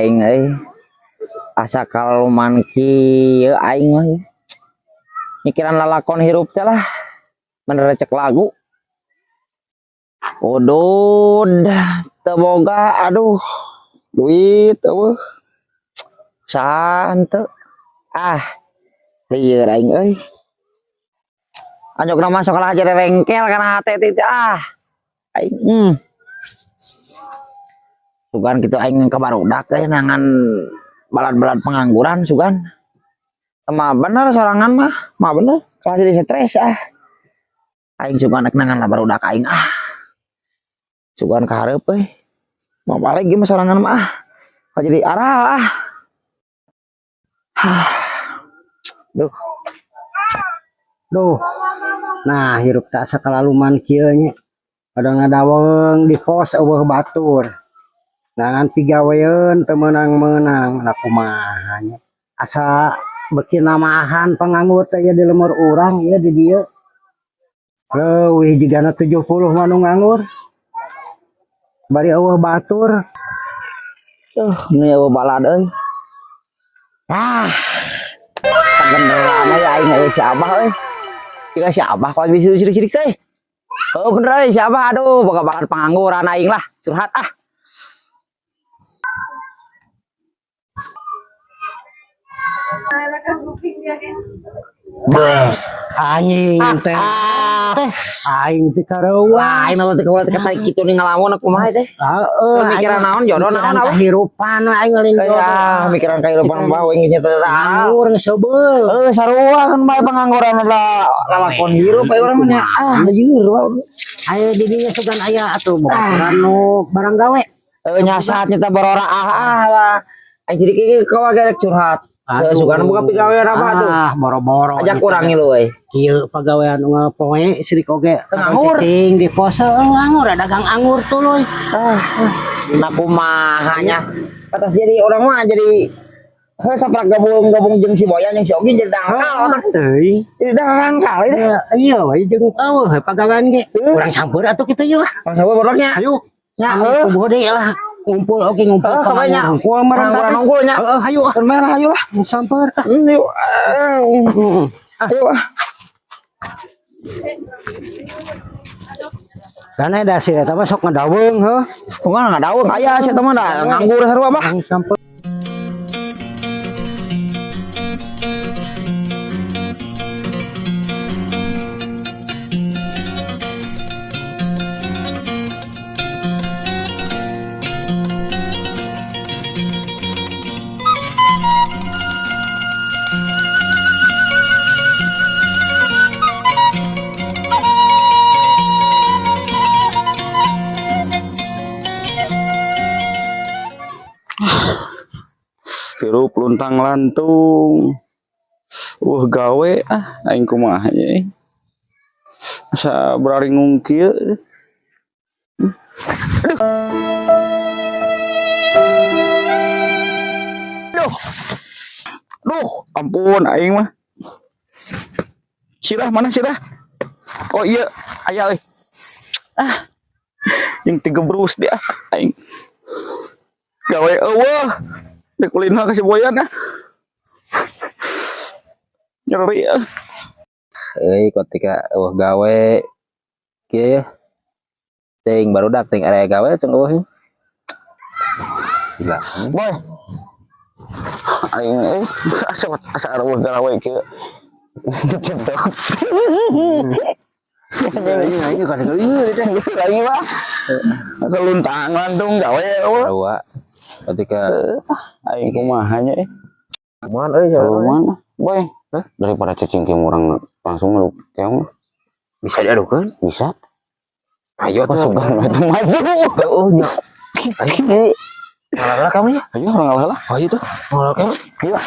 Aing euy. Asa kaluman kieu aing mah. Mikiran lalakon hirup teh lah. Bener cek lagu. Udud teu boga, aduh, duit eueuh. Usaha henteu. Ah, lieur aing euy. Anjogna mah sok kalah jadi rengkel kana hate teh ah. Aing. Sugan kitu aing ka barudak teh nangan balad-balad pengangguran sugan. Mah bener sorangan mah, mah bener. Kalah jadi stres ah. Aing sugan rek nangan lah barudak aing ah. Sugan ka hareup euy. Mau balik ge mah sorangan mah ah. Kalah jadi aral ah. Hah. Duh. Duh. Nah, hirup tak sakalaluman kieu nya. Pada ngadaweng di pos eueuh batur. Nangan pigaweun teu meunang-meunang, nah kumaha nya. Asa beuki namahan penganggur teh aya di lemur urang ieu di dieu. Leuwih jigana 70 mah nu nganggur. Bari eueuh batur. Tuh, ini eueuh balad euy. Ah. Kabeneran euy aing euy si Abah euy. Jika si Abah kalau bisa sirik-sirik teh. Oh bener euy si Abah, aduh boga balad pengangguran aing lah, curhat ah. Anjing teh. Aing teh kareuwas. Aing mah teh kaula teh kata kitu nih ngalamun aku mah teh. Heeh, mikiran naon jodoh naon apa? Kehirupan we aing ngelin jodoh. Ya, mikiran kehidupan mah we geus teh Nganggur geus seubeuh. Heuh, sarua kan bae pengangguran lah lalakon hirup aya urang mah ah lieur wae. Aya di dinya sugan aya atuh babaturan nu barang gawe. Heuh nyasat nyata borora ah ah wah. Aing jadi kieu kawa gerek curhat. Sugan buka pigawean apa tuh? Ah, boro-boro. Ajak kurang ngilu euy. Kieu pagawean nu ngapoe sirik oge. Nganggur. Cicing di pos heuh nganggur dagang anggur tuluy. Ah, nah kumaha nya. Atas jadi orang mah jadi heuh saprak gabung-gabung jeung si Boyan jeung si Ogi jadi dangkal otak. Teuing. Jadi dangkal itu. Iya we jeung eueuh pagawean ge. Urang sampeur atuh kitu yeuh. Urang sampeur bodoknya. Ayo. Nya heuh. Kubuh deui lah. Ngumpul oke ngumpul. Heuh kabanya. Ngumpul mereng Pengangguran unggul nya. Heeh hayu ah. Merah hayu lah. Sampeur ah. Yuk. Ayo ah. Karena da si eta mah sok ngadaweung heuh. Bukan ngadaweung aya si eta mah da nganggur sarua mah. Sampeur. Hirup luntang lantung. Wah gawe ah aing kumaha nya. Asa bararingung kieu. Aduh. Duh, ampun aing mah. Sirah mana sirah? Oh iya, aya euy. Ah. Yang tiga brus dia aing. Gawe eueuh. Dek kulina kasih boyan ah. Nyeri ah. Euy ketika eueuh gawe kieu ya. Ting barudak ting area gawe ceng eueuh. Gila. Boy. Aing euy asa asa eueuh gawe kieu. Cetok. Aing kan lieur teh. Aing mah. Asa luntang lantung gawe eueuh. Sarua. Ketika aing kumaha nya euy. Kumaha euy Kumaha? Boy. Hah? Daripada cacing keong urang langsung ngeluk keong. Bisa diadukeun? Bisa. Ayo tuh. Sugan atuh maju. Heeh nya. Ayo. Ngalah kamu nya. Ayo urang ngalah lah. Ayo tuh. Ngalah kamu. Ayo.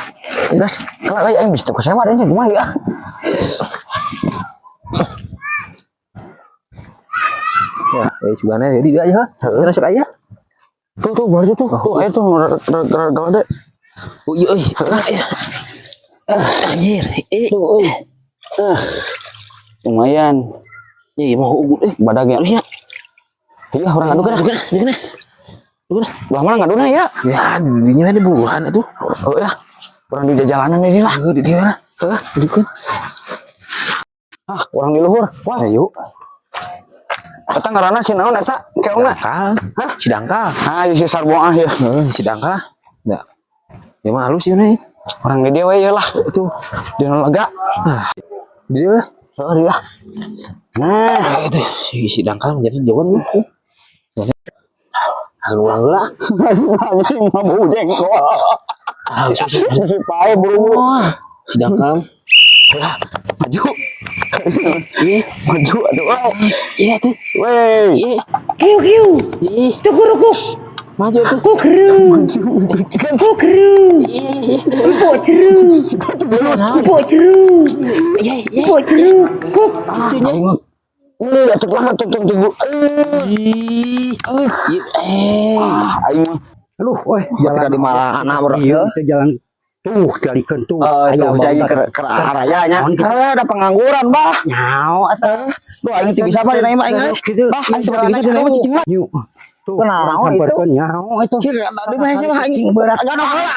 Gas. Kalah aing bisa tuh kesewa deh kumaha ya. Ya, sugana jadi dia aja. Heeh, masuk aja. Tuh tuh baru tuh. Tuh ayo tuh galade. Oh iya euy. Anjir. Tuh euy. Ah. Lumayan. Iya mau ugut Badagnya. Harusnya. Iya, urang adukeun. Adukeun, adukeun. Belah mana ngaduna ya? Ya, dinya tadi buruan itu. Oh ya. Urang di jalanan ini lah. Di dia lah. Heuh. Dukeun. Ah, urang di luhur. Wah, Ayo. Eta ngaranna si naon eta? Keongna. Dangkal. Hah? Si dangkal. Ah, si sarbo ah ya. Heeh, si dangkal. Ya. Ya mah halus ieu nih. Urang di dieu we lah. Tuh. Di nu lega. Ah. Di dia. Heeh, dia. Nah, Ah, itu si si dangkal menjadi jauhan. Halu heula. Anjing mah bau jengkol. Ah, si si Si pae buru-buru. Si dangkal. Lah, maju. Ih, maju aduh. Iya tuh. Wey. Iya. Kiu kiu. Ih, Tukuruku. maju tuh. Kukru. Kukru. Empok ceru. Empok ceru. Empok ceru. Kuk. Ini atuh lah atuh tunggu tunggu. Ih. Ih, eh. Ah, aing mah Aduh, weh, Ketika di mana bro? Iya, itu jalan tuh jalikeun tuh. Eh, Aya tuh jadi barudak. ke araya nya. Naon kitu? Eh, ada pengangguran, bah. Nyao atuh. Duh, aing teu bisa bah dina imah aing. euy. Gitu. Bah, aing teu bisa dina imah cicing mah. Nyuk. Tuh, Kunaon urang itu? samperkeun nyao itu. Kieu aduh mah sih mah aing Berat. Gak ada heula.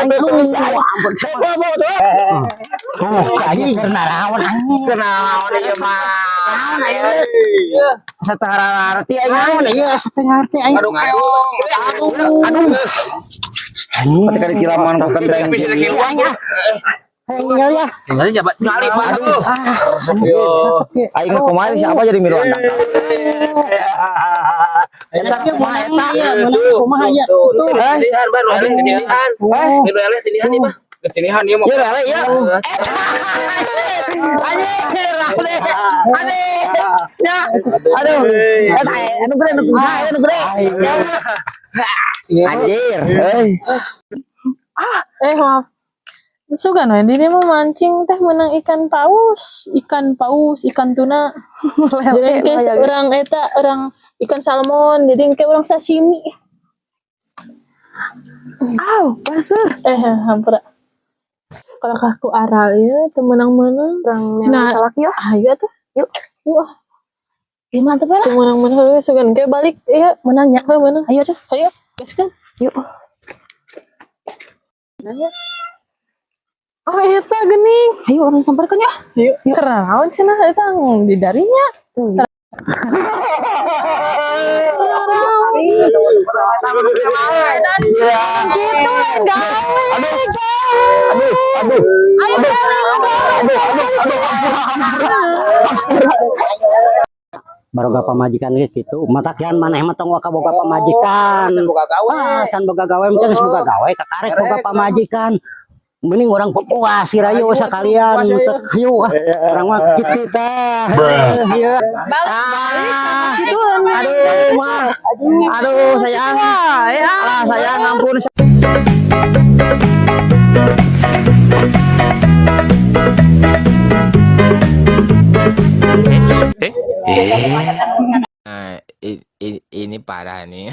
Aduh, ampun. Tuh, tuh. Tuh, aing keur naraon anjing. Kunaon ieu mah. Naon ieu? Setengah arti aing. Naon ieu setengah arti aing. Aduh, keong. Aduh, aduh. Anjing. Ketika ditilaman ku kenteng. Bisa dikiluan ya. Hayang ningali ya. Tinggalin jabat ngali Pak. Aduh. Yo. Aing mah kumaha siapa jadi miluan dangkal. Eta kumaha eta? Iya, menang kumaha ya? Tuh, Tuh. tinihan, Ban, nu eleh tinihan. Oh. Nu eleh tinihan ieu mah. Ketinihan ieu mah. Ya eleh ya. Anjir, ade. Ade. Ya. Aduh. Eta anu gede anu kumaha anu gede. Ya. Anjir, euy. Eh maaf. Sugan we dia mau mancing teh menang ikan paus, ikan tuna. Jadi kayak orang eta orang ikan salmon, jadi kayak orang sashimi. Aw, baseuh. Eh, hampura. Kalau aku aral ya, teu menang-menang. Urang Cenah. salaki lah. Ayo tuh. Yuk. Wah, Ya mantep lah. teu menang-menang heuh sugan kayak balik iya Menang ya. heuh menang. Ayo tuh. Ayo, gaskeun. Yuk. Oh, eta geuning. Ayo urang samperkeun ya. Yuk, keraon cenah eta di darinya. Tuh. Gitu lain gawe. Aduh, aduh. Ayo, Aduh, aduh, aduh, aduh. Baroga pamajikan ge kitu. Matakian maneh mah tong waka boga pamajikan. Can boga gawe. Ah, can boga gawe mah geus boga gawe kakarek boga pamajikan. Mending urang puas rayu sakalian. Hayu ah. Urang mah kitu teh. Ieu. Ah, aduh, mah. Aduh, sayang. Ah, sayang, ampun. Nah, ini parah nih.